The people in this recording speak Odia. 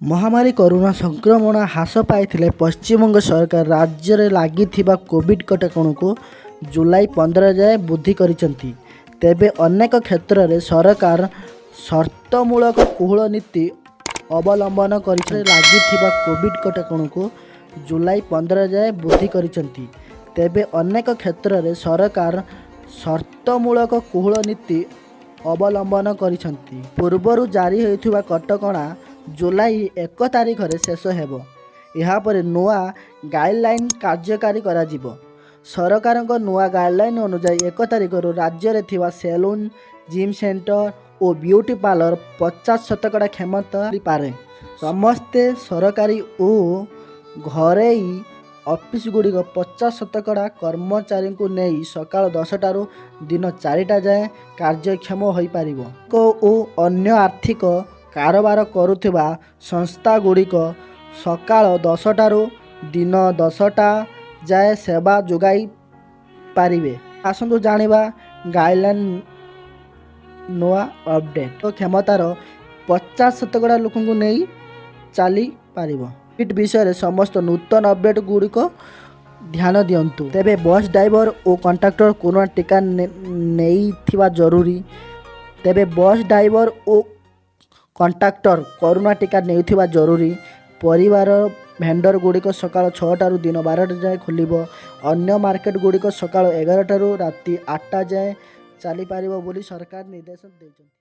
ମହାମାରୀ କରୋନା ସଂକ୍ରମଣ ହ୍ରାସ ପାଇଥିଲେ ପଶ୍ଚିମବଙ୍ଗ ସରକାର ରାଜ୍ୟରେ ଲାଗିଥିବା କୋଭିଡ୍ କଟକଣାକୁ ଜୁଲାଇ 15 ଯାଏଁ ବୃଦ୍ଧି କରିଛନ୍ତି। ତେବେ ଅନେକ କ୍ଷେତ୍ରରେ ସରକାର ସର୍ତ୍ତମୂଳକ କୋହଳ ନୀତି ଅବଲମ୍ବନ କରିଛନ୍ତି। ଲାଗିଥିବା କୋଭିଡ୍ କଟକଣାକୁ ଜୁଲାଇ 15 ଯାଏଁ ବୃଦ୍ଧି କରିଛନ୍ତି। ତେବେ ଅନେକ କ୍ଷେତ୍ରରେ ସରକାର ସର୍ତ୍ତମୂଳକ କୋହଳ ନୀତି ଅବଲମ୍ବନ କରିଛନ୍ତି। ପୂର୍ବରୁ ଜାରି ହୋଇଥିବା କଟକଣା ଜୁଲାଇ 1 ତାରିଖରେ ଶେଷ ହେବ। ଏହାପରେ ନୂଆ ଗାଇଡଲାଇନ୍ କାର୍ଯ୍ୟକାରୀ କରାଯିବ। ସରକାରଙ୍କ ନୂଆ ଗାଇଡଲାଇନ୍ ଅନୁଯାୟୀ, 1 ତାରିଖରୁ ରାଜ୍ୟରେ ଥିବା ସେଲୁନ୍, ଜିମ୍ ସେଣ୍ଟର ଓ ବିୟୁଟି ପାର୍ଲର 50% କ୍ଷମତା ପାରେ। ସମସ୍ତ ସରକାରୀ ଓ ଘରୋଇ ଅଫିସଗୁଡ଼ିକ 50% କର୍ମଚାରୀଙ୍କୁ ନେଇ ସକାଳ 10ଟାରୁ ଦିନ 4ଟା ଯାଏଁ କାର୍ଯ୍ୟକ୍ଷମ ହୋଇପାରିବ ଓ ଅନ୍ୟ ଆର୍ଥିକ କାରବାର କରୁଥିବା ସଂସ୍ଥାଗୁଡ଼ିକ ସକାଳ 10ଟାରୁ ଦିନ 10ଟା ଯାଏଁ ସେବା ଯୋଗାଇ ପାରିବେ। ଆସନ୍ତୁ ଜାଣିବା ଗାଇଡଲାଇନ୍ ନୂଆ ଅପଡେଟ୍। କ୍ଷମତାର 50% ଲୋକଙ୍କୁ ନେଇ ଚାଲିପାରିବ। ବିଷୟରେ ସମସ୍ତ ନୂତନ ଅପଡେଟ୍ ଗୁଡ଼ିକ ଧ୍ୟାନ ଦିଅନ୍ତୁ। ତେବେ ବସ୍ ଡ୍ରାଇଭର ଓ କଣ୍ଡକ୍ଟର କରୋନା ଟିକା ନେଇଥିବା ଜରୁରୀ। ତେବେ ବସ୍ ଡ୍ରାଇଭର ଓ କଣ୍ଡକ୍ଟର କରୋନା ଟିକା ନେଉଥିବା ଜରୁରୀ। ପରିବା ଭେଣ୍ଡର ଗୁଡ଼ିକ ସକାଳ 6ଟାରୁ ଦିନ 12ଟା ଯାଏଁ ଖୋଲିବ। ଅନ୍ୟ ମାର୍କେଟ ଗୁଡ଼ିକ ସକାଳ 11ଟାରୁ ରାତି 8ଟା ଯାଏଁ ଚାଲିପାରିବ ବୋଲି ସରକାର ନିର୍ଦ୍ଦେଶ ଦେଇଛନ୍ତି।